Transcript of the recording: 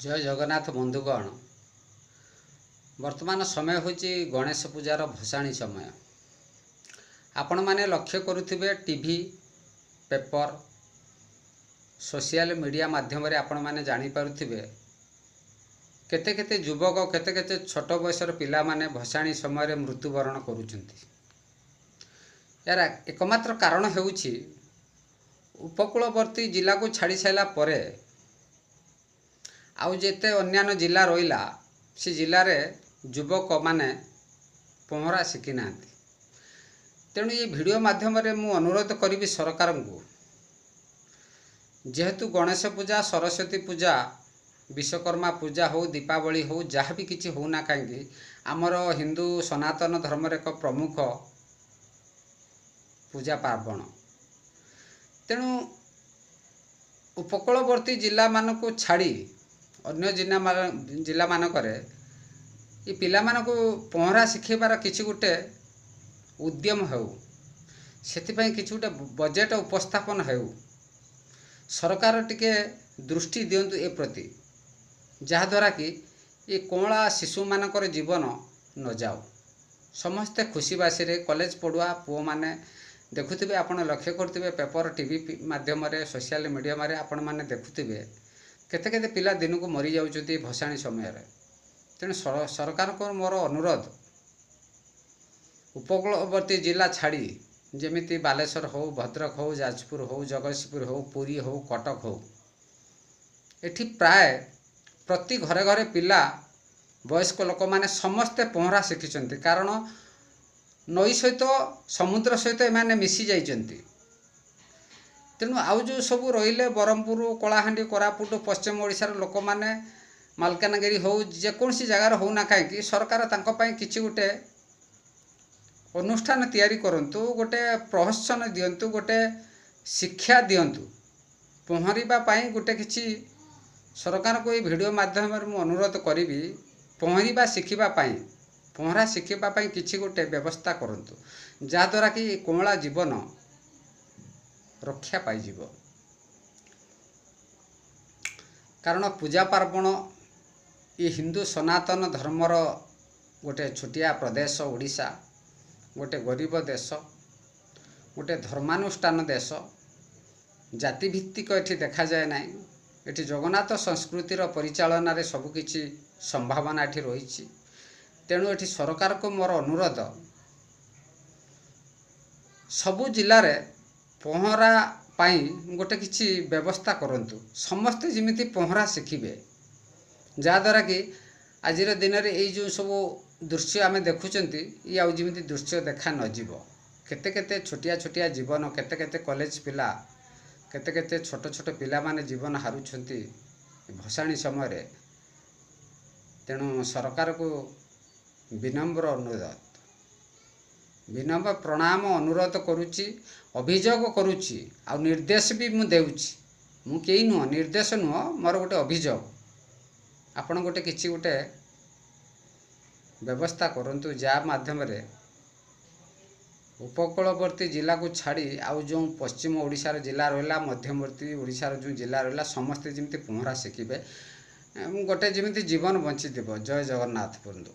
ଜୟ ଜଗନ୍ନାଥ ବନ୍ଧୁଗଣ। ବର୍ତ୍ତମାନ ସମୟ ହେଉଛି ଗଣେଶ ପୂଜାର ଭସାଣି ସମୟ। ଆପଣମାନେ ଲକ୍ଷ୍ୟ କରୁଥିବେ, ଟିଭି, ପେପର, ସୋସିଆଲ ମିଡ଼ିଆ ମାଧ୍ୟମରେ ଆପଣମାନେ ଜାଣିପାରୁଥିବେ କେତେ କେତେ ଯୁବକ, କେତେ କେତେ ଛୋଟ ବୟସର ପିଲାମାନେ ଭସାଣି ସମୟରେ ମୃତ୍ୟୁବରଣ କରୁଛନ୍ତି। ଏହାର ଏକମାତ୍ର କାରଣ ହେଉଛି, ଉପକୂଳବର୍ତ୍ତୀ ଜିଲ୍ଲାକୁ ଛାଡ଼ି ସାରିଲା ପରେ ଆଉ ଯେତେ ଅନ୍ୟାନ୍ୟ ଜିଲ୍ଲା ରହିଲା, ସେ ଜିଲ୍ଲାରେ ଯୁବକମାନେ ପହଁରା ଶିଖିନାହାନ୍ତି। ତେଣୁ ଏ ଭିଡ଼ିଓ ମାଧ୍ୟମରେ ମୁଁ ଅନୁରୋଧ କରିବି ସରକାରଙ୍କୁ, ଯେହେତୁ ଗଣେଶ ପୂଜା, ସରସ୍ୱତୀ ପୂଜା, ବିଶ୍ୱକର୍ମା ପୂଜା ହେଉ, ଦୀପାବଳି ହେଉ, ଯାହା ବି କିଛି ହେଉନା କାହିଁକି, ଆମର ହିନ୍ଦୁ ସନାତନ ଧର୍ମର ଏକ ପ୍ରମୁଖ ପୂଜା ପାର୍ବଣ। ତେଣୁ ଉପକୂଳବର୍ତ୍ତୀ ଜିଲ୍ଲାମାନଙ୍କୁ ଛାଡ଼ି ଅନ୍ୟ ଜିଲ୍ଲାମାନଙ୍କରେ ଏ ପିଲାମାନଙ୍କୁ ପହଁରା ଶିଖାଇବାର କିଛି ଗୋଟେ ଉଦ୍ୟମ ହେଉ, ସେଥିପାଇଁ କିଛି ଗୋଟେ ବଜେଟ୍ ଉପସ୍ଥାପନ ହେଉ। ସରକାର ଟିକେ ଦୃଷ୍ଟି ଦିଅନ୍ତୁ ଏ ପ୍ରତି, ଯାହାଦ୍ୱାରା କି ଏ କଅଁଳା ଶିଶୁମାନଙ୍କର ଜୀବନ ନଯାଉ। ସମସ୍ତେ ଖୁସିବାସିରେ କଲେଜ ପଢ଼ୁଆ ପୁଅମାନେ ଦେଖୁଥିବେ, ଆପଣ ଲକ୍ଷ୍ୟ କରୁଥିବେ, ପେପର, ଟିଭି ମାଧ୍ୟମରେ, ସୋସିଆଲ ମିଡ଼ିଆରେ ଆପଣମାନେ ଦେଖୁଥିବେ କେତେ କେତେ ପିଲା ଦିନକୁ ମରିଯାଉଛନ୍ତି ଭସାଣି ସମୟରେ। ତେଣୁ ସରକାରଙ୍କର ମୋର ଅନୁରୋଧ, ଉପକୂଳବର୍ତ୍ତୀ ଜିଲ୍ଲା ଛାଡ଼ି, ଯେମିତି ବାଲେଶ୍ୱର ହେଉ, ଭଦ୍ରକ ହେଉ, ଯାଜପୁର ହେଉ, ଜଗତସିଂହପୁର ହେଉ, ପୁରୀ ହେଉ, କଟକ ହେଉ, ଏଠି ପ୍ରାୟ ପ୍ରତି ଘରେ ଘରେ ପିଲା, ବୟସ୍କ ଲୋକମାନେ ସମସ୍ତେ ପହଁରା ଶିଖିଛନ୍ତି, କାରଣ ନଈ ସହିତ, ସମୁଦ୍ର ସହିତ ଏମାନେ ମିଶି ଯାଇଛନ୍ତି। ତେଣୁ ଆଉ ଯେଉଁ ସବୁ ରହିଲେ, ବ୍ରହ୍ମପୁର, କଳାହାଣ୍ଡି, କୋରାପୁଟ, ପଶ୍ଚିମ ଓଡ଼ିଶାର ଲୋକମାନେ, ମାଲକାନଗିରି ହେଉ, ଯେକୌଣସି ଜାଗାରେ ହେଉନା କାହିଁକି, ସରକାର ତାଙ୍କ ପାଇଁ କିଛି ଗୋଟେ ଅନୁଷ୍ଠାନ ତିଆରି କରନ୍ତୁ, ଗୋଟେ ପ୍ରୋତ୍ସାହନ ଦିଅନ୍ତୁ, ଗୋଟେ ଶିକ୍ଷା ଦିଅନ୍ତୁ ପହଁରିବା ପାଇଁ ଗୋଟେ କିଛି। ସରକାରଙ୍କୁ ଏଇ ଭିଡ଼ିଓ ମାଧ୍ୟମରେ ମୁଁ ଅନୁରୋଧ କରିବି, ପହଁରିବା ଶିଖିବା ପାଇଁ, ପହଁରା ଶିଖିବା ପାଇଁ କିଛି ଗୋଟେ ବ୍ୟବସ୍ଥା କରନ୍ତୁ, ଯାହାଦ୍ୱାରା କି କଅଁଳା ଜୀବନ ରକ୍ଷା ପାଇଯିବ। କାରଣ ପୂଜା ପାର୍ବଣ ଏ ହିନ୍ଦୁ ସନାତନ ଧର୍ମର ଗୋଟେ ଛୋଟିଆ ପ୍ରଦେଶ ଓଡ଼ିଶା, ଗୋଟେ ଗରିବ ଦେଶ, ଗୋଟେ ଧର୍ମାନୁଷ୍ଠାନ ଦେଶ। ଜାତିଭିତ୍ତିକ ଏଠି ଦେଖାଯାଏ ନାହିଁ। ଏଠି ଜଗନ୍ନାଥ ସଂସ୍କୃତିର ପରିଚାଳନାରେ ସବୁକିଛି ସମ୍ଭାବନା ଏଠି ରହିଛି। ତେଣୁ ଏଠି ସରକାରକୁ ମୋର ଅନୁରୋଧ, ସବୁ ଜିଲ୍ଲାରେ ପହଁରା ପାଇଁ ଗୋଟେ କିଛି ବ୍ୟବସ୍ଥା କରନ୍ତୁ, ସମସ୍ତେ ଯେମିତି ପହଁରା ଶିଖିବେ, ଯାହାଦ୍ୱାରା କି ଆଜିର ଦିନରେ ଏଇ ଯେଉଁ ସବୁ ଦୃଶ୍ୟ ଆମେ ଦେଖୁଛନ୍ତି, ଇଏ ଆଉ ଯେମିତି ଦୃଶ୍ୟ ଦେଖା ନଯିବ। କେତେ କେତେ ଛୋଟିଆ ଛୋଟିଆ ଜୀବନ, କେତେ କେତେ କଲେଜ ପିଲା, କେତେ କେତେ ଛୋଟ ଛୋଟ ପିଲାମାନେ ଜୀବନ ହାରୁଛନ୍ତି ଭସାଣି ସମୟରେ। ତେଣୁ ସରକାରକୁ ବିନମ୍ର ଅନୁରୋଧ, ବିନମ୍ର ପ୍ରଣାମ, ଅନୁରୋଧ କରୁଛି, ଅଭିଯୋଗ କରୁଛି ଆଉ ନିର୍ଦ୍ଦେଶ ବି ମୁଁ ଦେଉଛି। ମୁଁ କେହି ନୁହଁ, ନିର୍ଦ୍ଦେଶ ନୁହଁ, ମୋର ଗୋଟେ ଅଭିଯୋଗ। ଆପଣ ଗୋଟେ କିଛି ଗୋଟେ ବ୍ୟବସ୍ଥା କରନ୍ତୁ, ଯାହା ମାଧ୍ୟମରେ ଉପକୂଳବର୍ତ୍ତୀ ଜିଲ୍ଲାକୁ ଛାଡ଼ି ଆଉ ଯେଉଁ ପଶ୍ଚିମ ଓଡ଼ିଶାର ଜିଲ୍ଲା ରହିଲା, ମଧ୍ୟବର୍ତ୍ତୀ ଓଡ଼ିଶାର ଯେଉଁ ଜିଲ୍ଲା ରହିଲା, ସମସ୍ତେ ଯେମିତି ପହଁରା ଶିଖିବେ, ଗୋଟେ ଯେମିତି ଜୀବନ ବଞ୍ଚିଥିବ। ଜୟ ଜଗନ୍ନାଥ ବନ୍ଧୁ।